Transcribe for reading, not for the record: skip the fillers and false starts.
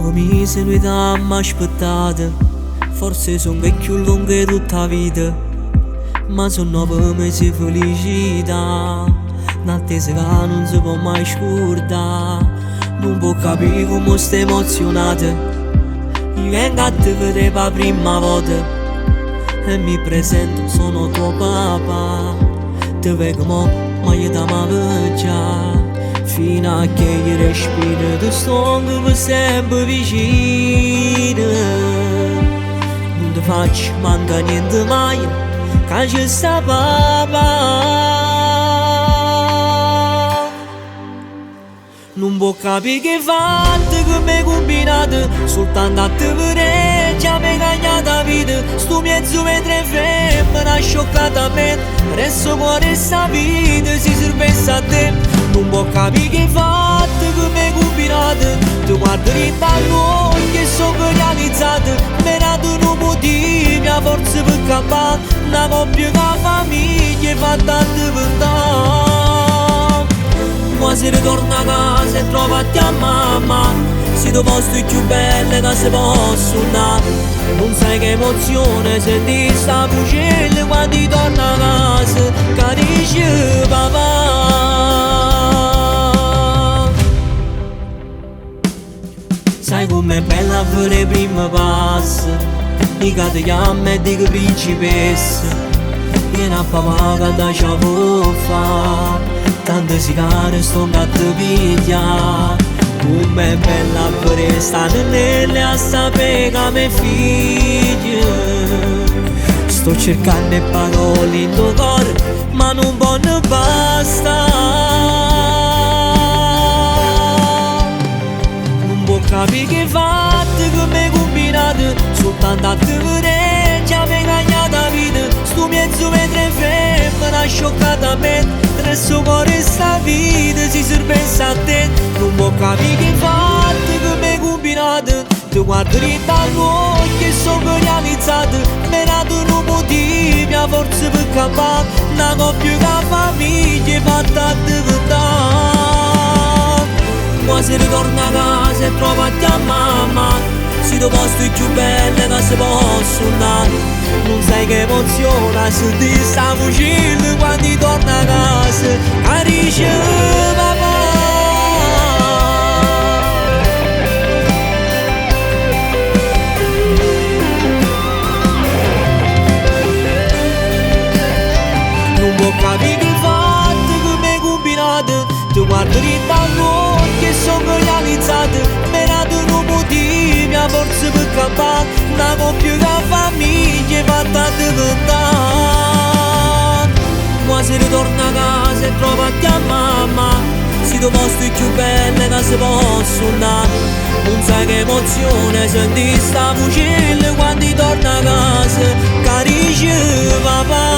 9 mesi nuje t'ammo aspettat. Forse song 'e cchiù lunghe 'e tutta 'a vita. Ma so 9 mesi 'e felicità. N'attesa ca nun si può mai scurdà. Nun può capì comme sto emozionato. Io vengo a te vedere p' 'a primma volta. E mi presento, sono tuo papà. Te veco mo, ma io t'amavo già. Fino a che io respiro, ti stongo per sempre vicino. Nun te faccio manca niente mai, ca ce sta papà. Nun può capì che fatto che m'hai combinato. Soltanto a te vedere già mi hai cambiato la vita. Sto mezzo metro 'e femmina scioccata a me. Resto cuore sta vita si servesse a te. Nun può capì che fatto che m'hai combinato. Ti guardo dint' all'occhi e sono realizzato. Mi hai dato un motivo, a forza per campare. Una coppia che famiglia è fatta diventare. Quasi ritorno a casa e trovo a te a mamma. Si tu posto più belle che si possono. Non sai che emozione senti sta voce quando torna a casa. Che dice papà. Sai com'è bella fare prima passo. Mica ti chiamo e dico principessa. Vieni a papà che da ce può fa. Tanto si care sto a te piglia. Com'è bella vedere sta nella a sapere che mi figlio. Sto cercando le parole in tuo cuore, ma non può ne basta. Nun può capì che fatto che mi hai combinato. Soltanto a te vedere già mi hai cambiato la vita. Sto mezzo metro 'e femmina scioccata a me. Resto cuore sta vita si servesse a te. Nun può capì che fatto che mi hai combinato. Ti guardo dint' all'occhi e sono realizzato. Mi hai dato un motivo, a forza per campare. Una coppia che famiglia è fatta a diventare. Quasi ritorno a casa e trovo a te a mamma. Si tu posto più belle che si possono. Non sai che emozione senti sta voce quando torna a casa. Che dice papà. Nun può capì che fatto che mi hai combinato. Ti guardo dint' all'occhi e sono realizzato. Mi hai dato un motivo, a forza per campare. Una coppia che famiglia è fatta diventare. Quasi ritorno a casa e trovo a te a mamma. Si tu posto più belle che si possono. Non sai che emozione senti sta voce quando torna a casa. Che dice papà.